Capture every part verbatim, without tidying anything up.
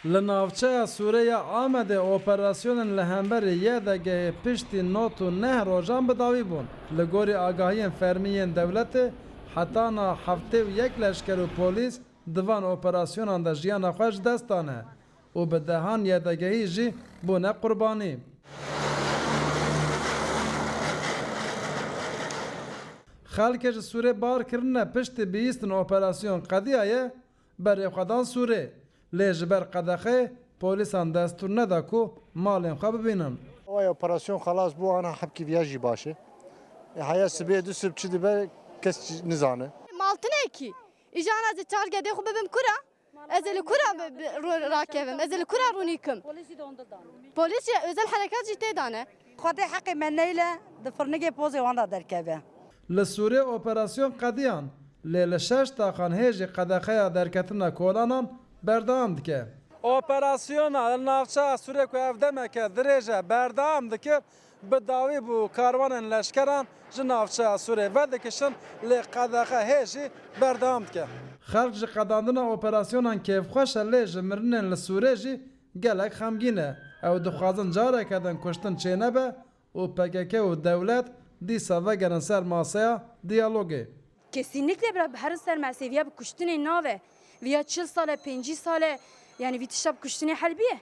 Li navçeya Sûrê ya Amedê operasyonên li hemberî Y D G'ê piştî nod û neh rojan bi dawî bûn. Li gorî agahiyên fermî yên dewletê, heta niha heftê û yek leşker û polîs di van operasyonan de jiyana xwe ji dest dane û bi dehan Y D G'î jî bûne qurbanî. Xelkê ji Sûrê bar kirine piştî bihîstin operasyon qediyaye, berê xwe dan Sûrê. Lê ji ber qedexeyê polîsan destûr neda ku malên xwe bibînin. Ay operasyon xelas bû, ana hebkî viya jî baş e. E, heya sibê du sib çi dibe kes nizane. Mal tine kî. Îja ana ez ê çar gedê xwe bibim kura? Ez ê li kura bi, bi, ro-, rakevim? Ez ê li kura rûnîkim? Polîs jî özel herekat jî tê dane. Xwedê heqê me neyle, di firnigê pozê wan de derkeve. Li Sûrê operasyon qediyan, lê li şeş taxan hê jî qedexeya derketina kolanan berdewam dike. Operasyona li navçeya Sûrê ku ev demeke dirêj e berdewam dike, bi dawî bû karwanên leşkeran ji navçeya Sûrê vedikişin, lê qedexe hê jî berdewam dike. Xelk ji qedandina operasyonan kêfxweş e, lê ji mirinên li Sûrê jî gelek xemgîn e. Ew dixwazin careke din kuştin çênebe û P K K û dewlet dîsa vegerin ser maseya diyalogê. Kesinlikle bira herin ser mesê viya bi kuştinê nave. Viya çil sal e, pêncî sal e, yani vî tişta bi kuştinê hel bîye.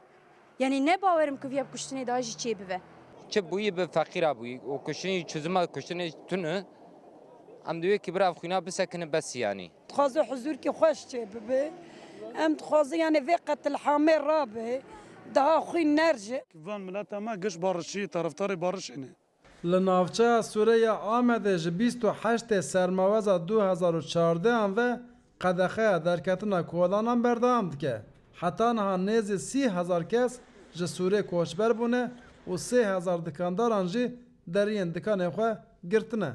Yani ne bawerim ku viya bi kuştinê daha jî çê bibe. Çi bûyî bi feqîra bûyî û kuştinî çözüma kuştinê tune. Em diwê ki bira xwîna bisekinin bes yani. Dixwaze huzûrkî xweş çê bibe. Em dixwazin yani vê qetilhamê rabe, daha xwîn nerje. Van mileta me giş barişî, taraftarê barişê ne. Li navçeya Sûrê ya Amedê ji bîst û heştê Sermaweza du hezar û çardehan ve qedexeya derketina kolanan berdewam dike. Heta niha nêzî sî hezar kes ji Sûrê koçber bûne û sê hezar dikandaran jî deriyên dikanê xwe girtine.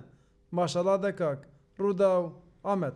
Maşala Dekak, Rûdaw, Amed.